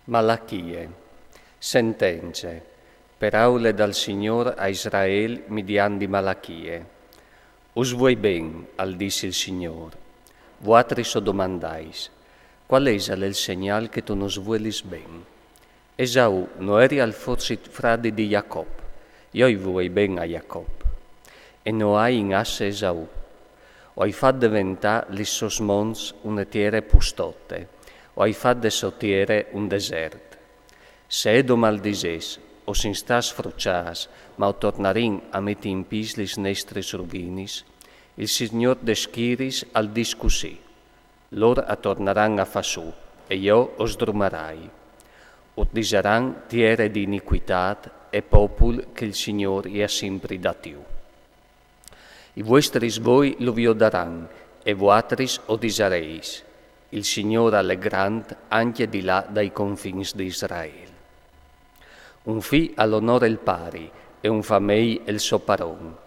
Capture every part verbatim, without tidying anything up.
Malachie. Sentence. Peraule dal Signôr a Israel midiant di Malachie. Us vuei ben, al dîs il Signôr. Vuatris o domandais: qual isal il segnâl che tu nus vuelis ben? Esau no erial forsit fradi di Jacop? Jo i vuei ben a Jacop. E no ai in asse Esau. O ai fat deventâ lis sôs monts une tiere pustote, o ai fat de sô tiere un desert. Se Edom al disès: o sin stâts fruçâts, ma o tornarìn a meti in pîts lis nestris ruvinis, il Signôr des schiris al dîs cussì: lôr a tornaran a fâ sù, e jo o sdrumarai. Us disaran tiere di inicuitât e popul che il Signôr i à simpri dât jù. I vuestris voi lu viodaran, e vuatris o disareis: il Signôr al è grant ancje di là dai confins di Israel. Un fi al onore il pari, e un famei il so paron.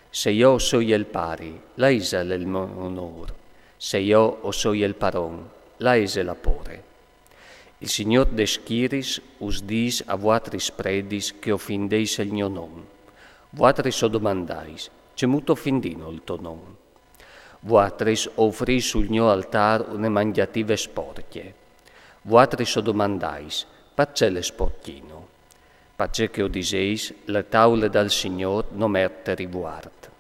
Se jo o soi il pari, là isal il mo onôr. Se jo o soi il paron, là ise la pore. Il Signôr des schiris us dîs a vuatris predis che o findeis il gno non. Vuatris o domandais: cemût o findìno il to non? Vuatris o ufrîs sul gno altâr une mangjative sporcje. Vuatris o domandais: parcè le sporchìno? Parcè che o diseis: le taule dal Signôr no merte rivuart.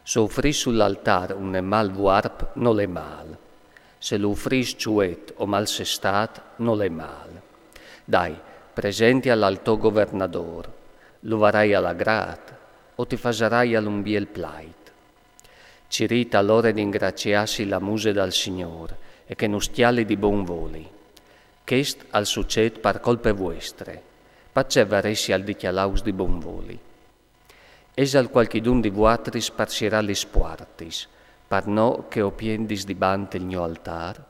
Se o ufrîs sul altâr un nemâl vuarp, nol è mâl. Se lu ufrîs çuet o malsestât, nol è mâl. Dai, presential al to governadôr, lu varaial agrât, o ti fasaraial un biel plait. Cirît alore di ingraciâsi la muse dal Signôr e che nus cjali di bon voli. Chest al sucêt par colpe vuestre. Parcè varessial di cjalâus di bon voli? Isal cualchidun di vuatris par sierâ lis puartis, par no che o piendis dibant il gno altâr?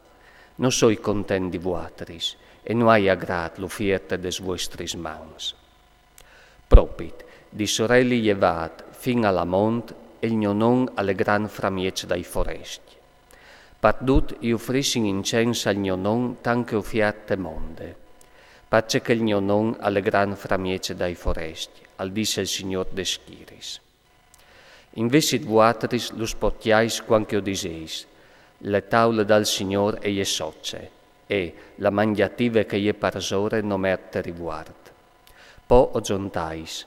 No soi content di vuatris, e no ai agrât l'ufierte des vuestris mans. Propit, di soreli jevât fin a la mont, il gno non al è grant framieç dai forescj. Pardut i ufrissin incens al gno non tant che ufierte monde. Parcè che il gno non al è grant framieç dai forescj, al dîs il Signôr des schiris. Invezit vuatris lu sporcjais cuant che o diseis: le taule dal Signôr e je soce, e la mangjative che e je parsore no merte rivuart. Po o zontais: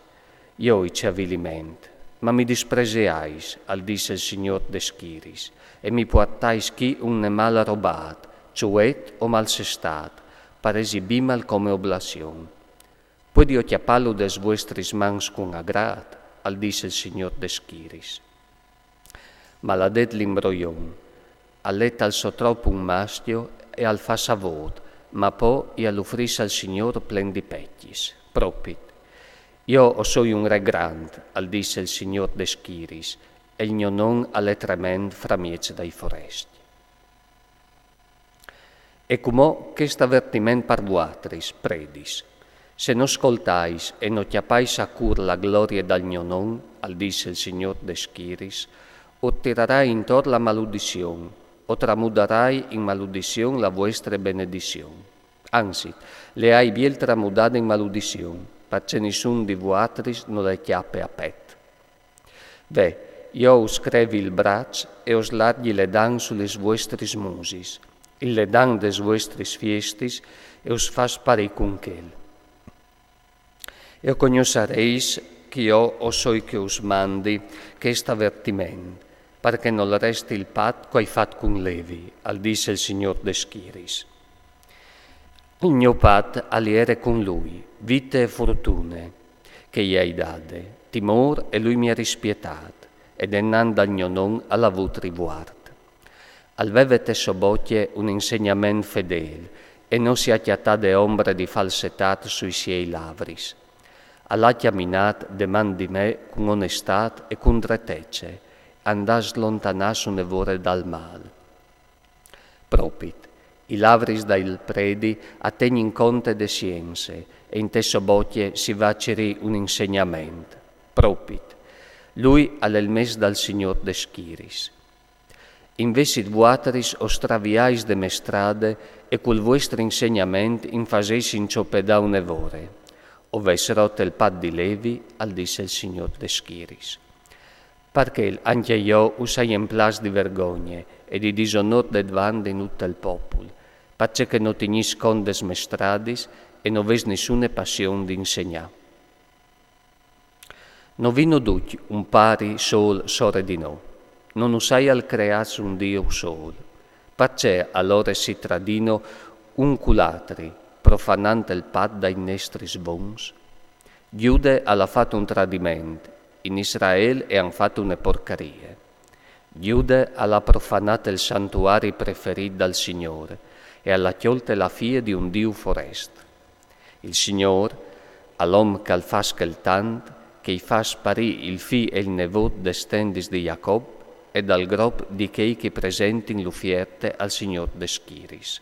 jo i cjavi aliment, ma mi dispreseais, al dîs il Signôr des schiris, e mi puartais chi un nemâl robât, çuet o malsestât, par esibîmal come oblazion. Puedio cjapâlu des vuestris mans cun agrât? Al dîs il Signôr des schiris. Maladet l'imbroion. Al è tal so trop un mascjo e al fâs savôt, ma po i al ufrìs al Signôr plen di pecjis. Propit. Jo o soi un re grant, al dîs il Signôr des schiris, e il gno non al è trement framieç dai forescj. E cumò chest avertiment par vuatris, predis: se no scoltais e no cjapais a cûr la glorie dal gno non, al dîs il Signôr des schiris, us tirarai intor la maludizion, o tramudarai in maludizion la vuestre benedizion. Anzit, le ai biel tramudade in maludizion, parcè nissun di vuatris no le cjape a pet. Ve, jo us crevi il braç e o slargji le dan su lis vuestris musis, il ledan des vuestris fiestis, e us fâs parî cun chel. E o cognossareis che jo o soi che us mandi chest avertiment, par che nol resti il pat che o ai fat cun Levi, al dîs il Signôr des schiris. Il gno pat al jere cun lui, vite e fortune, che i ai dade, timôr e lui mi à rispietât, e denant dal gno non al à vût rivuart. Al veve te sô bocje un insegnament fedêl, e no si à cjatade ombre di falsetât sui siei lavris. Al à cjaminât denant di me cun onestât e cun dretece, andât slontanâts une vore dal mâl. Propit, i lavris dal predi a tegnin conte de sience, e inte sô bocje si va a cirî un insegnament. Propit, lui al è il mes dal Signôr des schiris. Invezit vuatris o straviais de me strade e cul vuestri insegnament in faseis inçopedâ une vore. O vês rot il pat di Levi, al dîs il Signôr des schiriis. Par chel ancje jo us ai emplâts di vergogne e di disonôr dedvant di dut il popul, parcè che no tignîs cont des mes stradis e no vês nissune passion di insegnâ. No vino ducj un pari sôl sore di nô? No nus aial creâts un Diu sôl? Parcè alore si tradino un cul altri, profanant il pat dai nestris vons? Gjude al à fat un tradiment, in Israel e àn fat une porcarie. Gjude al à profanât il santuari preferît dal Signôr e al à cjolte la fie di un Diu forest. Il Signôr, al om che al fâs chel tant, che i fâs sparî il fi e il nevôt des tendis di Jacop e dal grop di chei che i presentin la ufierte al Signôr des schiriis.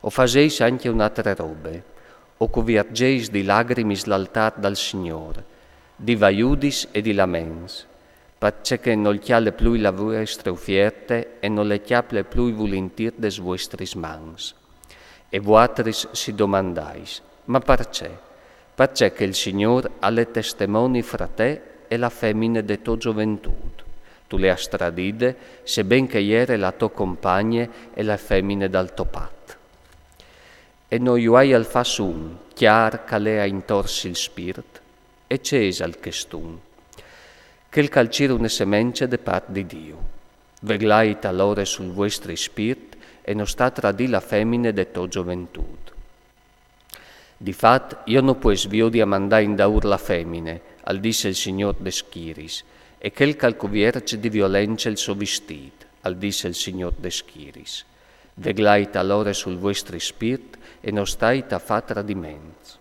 O faseis ancje une altre robe, o cuvierzês di lagrimis l'altâr dal Signôr, di vaiudis e di laments, parcè che nol cjale plui la vuestre ufierte e no le cjaple plui vulintîr des vuestris mans. E vuatris si domandais: ma parcè? Parcè che il Signôr al è testemoni fra te e la femine de tô zoventût. Tu le âs tradide, seben che e jere la tô compagne e la femine dal to pat. E no ju aial fat un, cjâr che al è a intors il spirt? E ce isal chest un? Chel che al cîr une semence de part di Diu. Veglait alore sul vuestri spirt e no stâ a tradî la femine de tô zoventût. Di fat, jo no pues viodi a mandâ indaûr la femine, al dîs il Signôr des schiriis, e chel che al cuvierç di violence il so vistît, al dîs il Signôr des schiriis. Veglait alore sul vuestri spirt e no stait a fâ tradiments.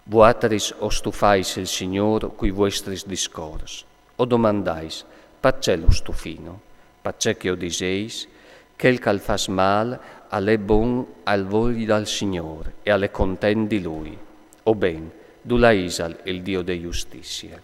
Vuatris o stufais il Signôr cui vuestris discors. O domandais: parcè lu stufino? Parcè che o diseis: chel che al fâs mâl al è bon al voi dal Signôr e al è content di lui. O ben, dulà isal il Diu de justizie?